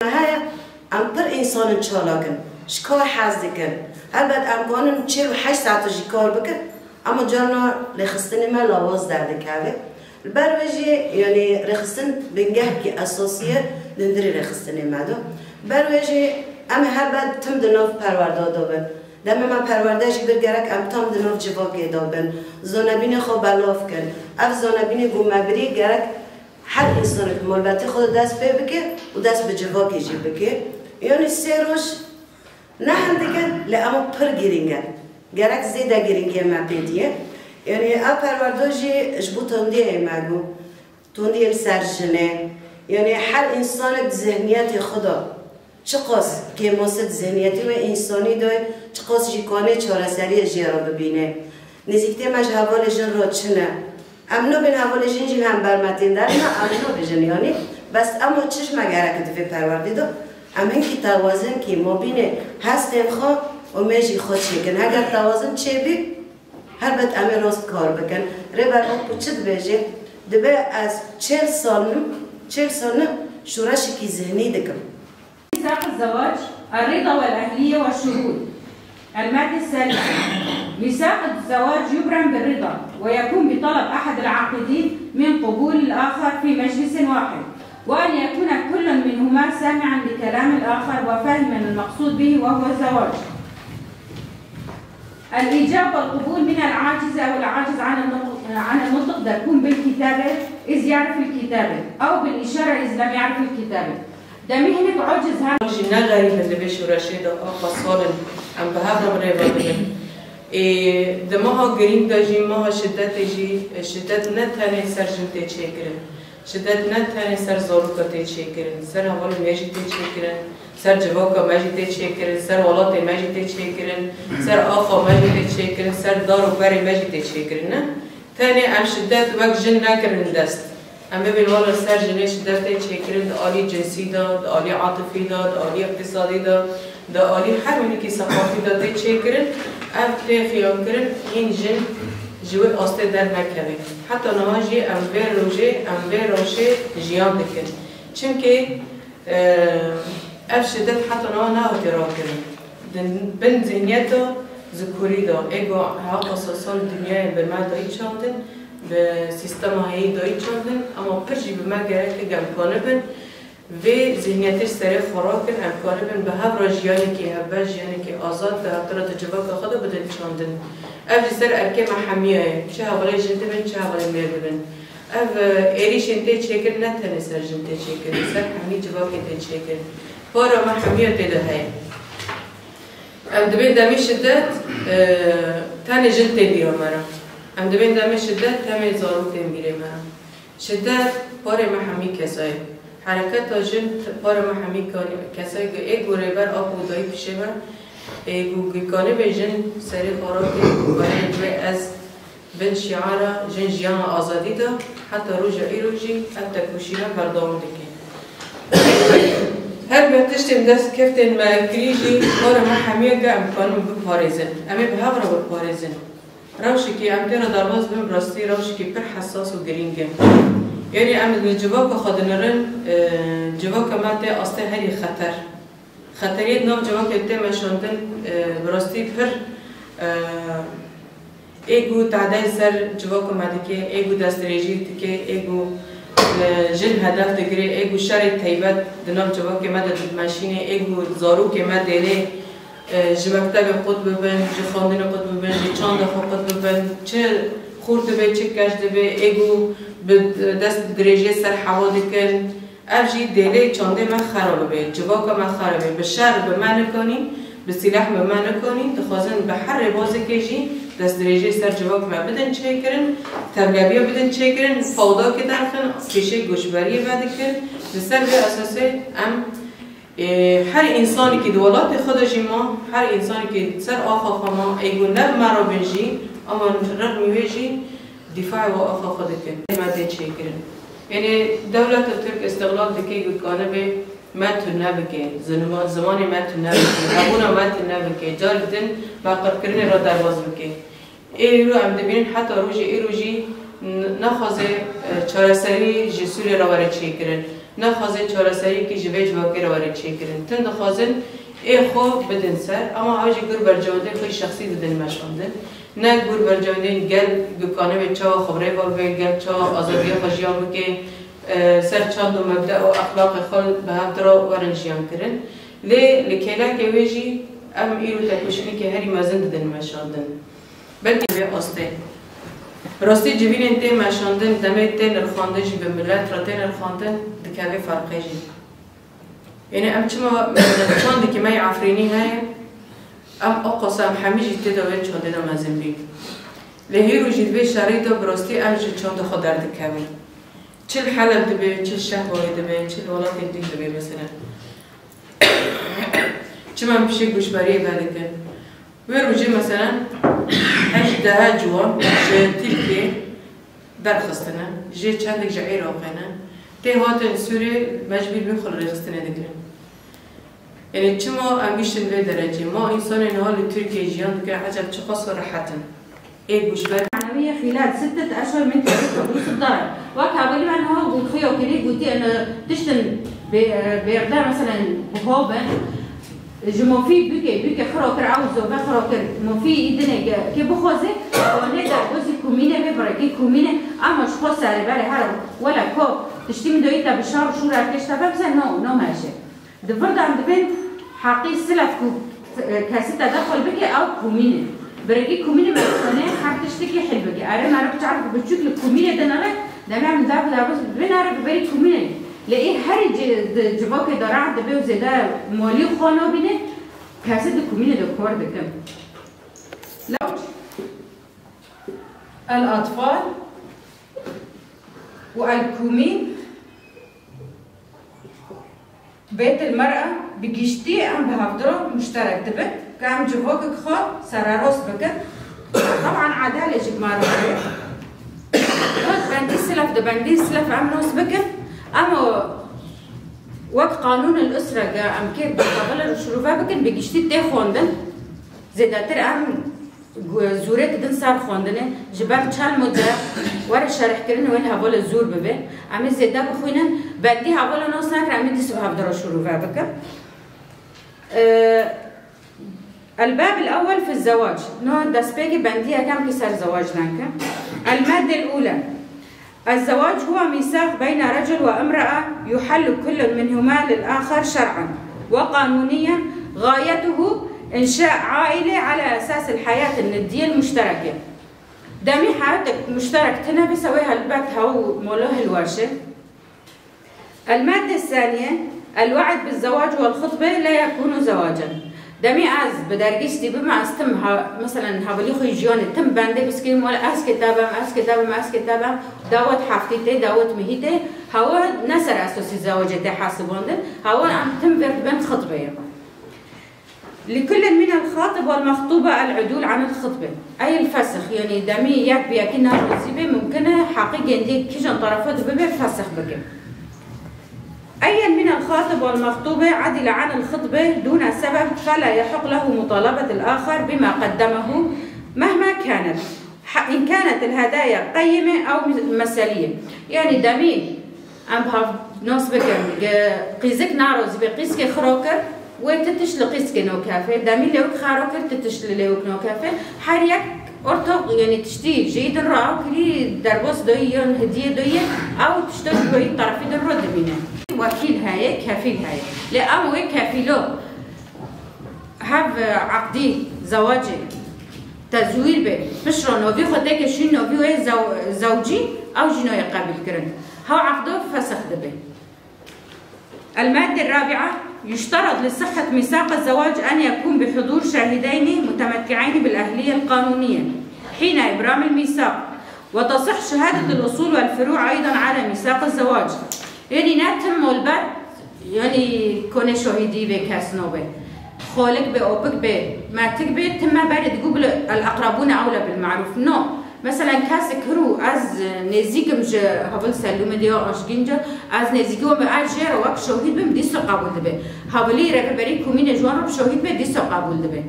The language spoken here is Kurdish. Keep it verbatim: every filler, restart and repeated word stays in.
Me heye, em pir însanên çalak in, ji kar hez dikin. Helbet em kanin çil û heşt saet jî kar bikin, ama carna lêxistinê me lawaz derdikeve. Li ber wê jî, yanî rêxistin bingehekî esasî ye di hundirê rêxistinê me de. Li ber wê jî em ê helbet tim di nav perwerda de bin. Demê me perwerde jî bir gerek em tam di nav civakê de bin. Zonebînê xwe belav kin. Ev zonebînê ku me birî gerek her însanek malbatê xwe de dest pê bike û dest bi civakê jî bike. Yanî sê roj ne hindik in, lê ema pir girîng in. Gerek zêde girîngiyê me pê diye. Yanî ev perwerdo jî ji bo tondiyê me bû. Tondiyê li ser jinê. Yanî her însanek di zihniyetê xwe de çiqas kêmasî di zihniyetê wê însanî de, çiqas jî kanê çareseriyê jê re bibîne. Nêzîkiyê me ji hevalê jin re çi ne? Em nabên hevalê jin jî hember me tên der, na em nabêjin yanî. Bes ema çi ji me gerek divê perwerdê de? Em hinkî tewazin kî mabînê hestên xwe û mêjî xwe çêkin. Heger tewazin çêbî, helbet em ê rast kar bikin. Rêber Apo çi dibêje? Dibe ez çêl sal nim, çêl sal nim şoreşekî zihnî dikim. ميثاق الزواج، الرضا والأهلية والشهود. المادة الثالثة: ميثاق الزواج يبرم بالرضا، ويكون بطلب أحد العاقدين من قبول الآخر في مجلس واحد، وأن يكون كل منهما سامعا لكلام الآخر وفاهما المقصود به وهو الزواج. الإيجاب والقبول من العاجز أو العاجز عن النطق، عن النطق تكون بالكتابة إذ يعرف الكتابة، أو بالإشارة إذ لم يعرف الكتابة. Demê hinek aciz her. Jî ne xerîb in di vê şoreşê de, axa sal in em bi hev re bi rêve dibin. Ê, di meha girîng de jî, meha şidetê jî, şidet ne tenê ser jin tê çêkirin. Şidet ne tenê ser zaroka tê çêkirin, ser hevalê me jî tê çêkirin, ser civaka me jî tê çêkirin, ser welatê me jî tê çêkirin, ser axa me jî tê çêkirin, ser dar û berê me jî tê çêkirin, ne? Tenê em şidet wek jin nekirin dest. Em bibên wele ser jinê şidet tê çêkirin di alî cinsî de, di alî atifî de, di alî îqtîsadî de, di alî her wînekî seqafî de tê çêkirin. Ev tê xiyankirin hîn jin ji wê astê dernekeve. Heta niha jî em vê rojê, em vê rewşê jiyan dikin. Çimkî, e, ev şidet heta niha nehatiye rakirin. Di bin zihniyeta zikurî de, ê ku heya qasasal dinyayê bi me dayî çandin, bi sîstema heyî dayî çandin, ema pir jî bi me gerek e ku em kanibin vê zihniyetê ji serê xwe rakin, em kanibin bi hev re jiyanekî hevbeş, jiyanekî azad, di hevdira di civaka xwe de bidin çandin. Ev ji ser erkê me hemiya ye. Çi hevalê jin dibin, çi hevalê mêr dibin. Ev, e, êrîşên tê çêkirin ne tenê ser jin tê çêkirin, ser hemî civakê tê çêkirin. Para me hemiya tê de heye. Em dibên demê şidet, e, tenê jin tê bîra me re. Em dibên demê şidet, tenê zarok tên bîrê me re. Şidet parê me hemî kesa ye. Hereketa jin parê me hemî kanî-, kesa ye. Ê ku Rêber Apo dayî pişê me, ê ku kanibê jin serê xwe rakê, ku kanibê divê ez bin şiara jin jiyana azadî de, heta roja îro jî ev tekoşîna berdewam dike. Her bi tiştên dest keftên me kirî jî, parê me hemiya ge em kanin biparêzin. Em ê bi hev re biparêzin. Rewşekî em tê re derbas bin, bi rastî rewşekî pir hesas û girîng e. Yanî em li civaka xwe dinirin, e, civaka me tê astê herî xeter. Xeteriyê di nav civakê tê meşandin, e, bi rastî pir, e, ê ku tehdeyê ser civaka me dike, ê ku destdirêjî dike, ê ku, e, jin hedef digire, ê ku şerê teybet di nav civakê me de dimeşîne, ê ku zarokê me dêlê, e, ji mektebê qut bibin, ji xwendinê qut bibin, ji çanda xwe qut bibin, çi xurt dibe, çi keş dibe, ê ku bi dest dirêjê ser hewa dikin. Ev jî dêlê çandê me xera bibe, civaka me xera be. Bi şer bi me nikanîn, bi sîleh bi me nikanîn, dixwazin bi her rêbazekê jî destdirêjê ser civak me bidin çêkirin, tevlebiya bidin çêkirin, fawdakê derxin, kêşeyê goşberiyê vedikin. Li ser vê esasê em Ê, her însanekî di welatê xwe de jî ma, her însanekî ser axa xwe ma, ê ku ne bi me re bin jî, ama rexmî wê jî dîfaê we axa xwe dikin. Me tê çêkirin. Yanî dewleta Tirk îstixlal dike ku kanibe me tune bike, zinima-, zimanê me tune bike, hebûna me tune bike, carek din me qirkirinê re derbas bike. Ê îro em dibînin heta rojê îro jî n-, naxwaze, e, çareserî ji Sûriyê re were çêkirin. Naxwaze çareseriyekî ji vê civakê re were çêkirin. Tim dixwazin ê xwe bidin ser, ama ew jî gur bercewendên xwe şexsî didin meşandin. Ne gur bercewendên gel bi kanibê çawa xwe bi rê ve bibe, gel çawa azadiya xwe jiyan bike, e, ser çand û mebde û exlaqê xwe bi hev re werin jiyan kirin. Lê li kêlekê wê jî em îro tekoşînekê herî mezin didin meşandin. Belkî vê astê. Bi rastî civînên tê meşandin, demê tê nirxandin jî bi milet re tê nirxandin, dikeve ferqê jî. Yanî em çima çandekî me yê Efrînî heye, em aqas em hemî jî tê de wê çandê de mezin bîn. Lê hîro jî di vê şerê de bi rastî ev ji çanda xwe derdikevin. Çi li Heleb dibe, çi li Şehbayê dibe, çi li welatên din dibe mesela. Çima em piştê goşberiyê vedikin? Wê rojê mesela heşt deha ciwan ji Tirkiyê derxistine, jê çendek ji Iraqê ne. Tê hatin Sûriyê mecbûr bin xwe li rêxistinê digirin. Yanî çima em giştin vê derecê? Ma însanên niha li Tirkiyê jiyan dikin, eceb çiqas rehet in? Ê goşber. Mعنوية خلال ستة أشهر من تاريخ حدوث الضرر. Wek hevalî me niha got, xuya kirî, gotî, em tiştin bê-, bêrde, meselen, buha bin. Ji mafî bûkê, bûkê xira kir, ew zove xira kir. Mafî î dinê ke, ke bixwaze, wane derbozî komînê bê, birekî komînê, ama ji xwe serê berê here, wele ko, tiştî min doyî te bi şer û şûr erkêş te be, bize no, no meşe. Di vir de em dibên heqî silef ku, e, kesî te dexil bike, ew komîn e. Birekî komînê me dixwene her tiştekî hil bike. Erê meriv çarek biçûk li komînê dinere, demê em dav dav binere bi berî komînê. Lê ê herî ci-, di civakê de rahat dibe û zêde malî xwe nabîne, kesî di komînê de kar dikin. Lewç, el atfal û el komîn. Bêt el mer'a bi giştî em bi hevdira muşterek dibin, ke em civakek xwe sererast bikin. Teban edalê ji me re heye. Wek bendî silef di bendî silef em nas bikin, em o wek qanûn el usre ke em kê bi hevalê re şirove bikin, bi giştî tê xwendin. Zêdetir em Gu-, zûrê didin ser xwendinê, ji ber çend mudde were şerhkirinê wê li hevalê zûr bibe. Em ê zêde bixwînin, bendî hevala nas nekin, em ê dîsa bi hevdira şirove bikin. Ee, الباب الأول في الزواج. No destpêkê bendî yekem ki ser zewac denke. المادة الأولى. الزواج هو ميثاق بين رجل وامرأة يحل كل منهما للآخر شرعا وقانونيا، غايته إنشاء عائلة على أساس الحياة الندية المشتركة. Demî heyetek muşterek tune be, sewê helbet hew mola hilweşe. المادة الثانية، الوعد بالزواج والخطبة لا يكون زواجا. Demî ez bi dergîstî bime, ez tim ha-, meselen, hevalî xwe yê jiyanê tim bendê biskîm, wele ez kê te bim, ez kê te bim, ez kê te bim, dawet heftî tê, dawet mihî tê, hewa ne ser esasî zewacê tê hesibandin, hewa em tim vêr dibin xitbeyê. لكل من الخاطب والمخطوبة العدول عن الخطبة. أي الفسخ، yanî demî yek bi yekî nerazî be, mumkin e heqî gêndiyê kîjan terefa dibe fesix bike. أيا من الخاطب والمخطوبة عدل عن الخطبة دون سبب فلا يحق له مطالبة الآخر بما قدمه مهما كانت، ح-، إن كانت الهدايا قيمة أو مثالية. Yanî demî em bi hev nas bikin, ge-, qîzik nerazî be, qîzkê xira kir, wê ti tişt li qîzkê nakefe, demî lêwik xira kir, ti tişt li lêwik nakefe. Her yek ortak, yanî tiştî ji yî din re ew kirî, derbas doyî yan hidiyê doyî, ew tişta ji bo yî terefî din re dimîne. Wekîl heye, kefîl heye. Lê ew wê kefîlo hev eqdî zewacê tezwîr be, pişt re novî xwe têke şûn novî wê zew-, zewcî, ew jî nayê qebîlkirin. Hew eqdo fesix dibe. المادة الرابعة، يشترط لصحة ميثاق الزواج أن يكون بحضور شاهدين متمتعين بالأهلية القانونية حين إبرام الميثاق، وتصح شهادة الأصول والفروع أيضا على ميثاق الزواج. Yanî ne tim malbat, yanî konê şahidî vê kes nabe. Xalik be, opik be, metik be, tim me berê digo bile الأقربون أولى بالمعروف. No. Meselen, kesek hiro ez nêzîk im ji heval Selûmê de ya Aşgînca, ez nêzîkî wan be, ez jê re wek şahid bim, dîsa qebûl dibe. Hevalî rêveberê komînê ji wan re bi şahid be, dîsa qebûl dibe.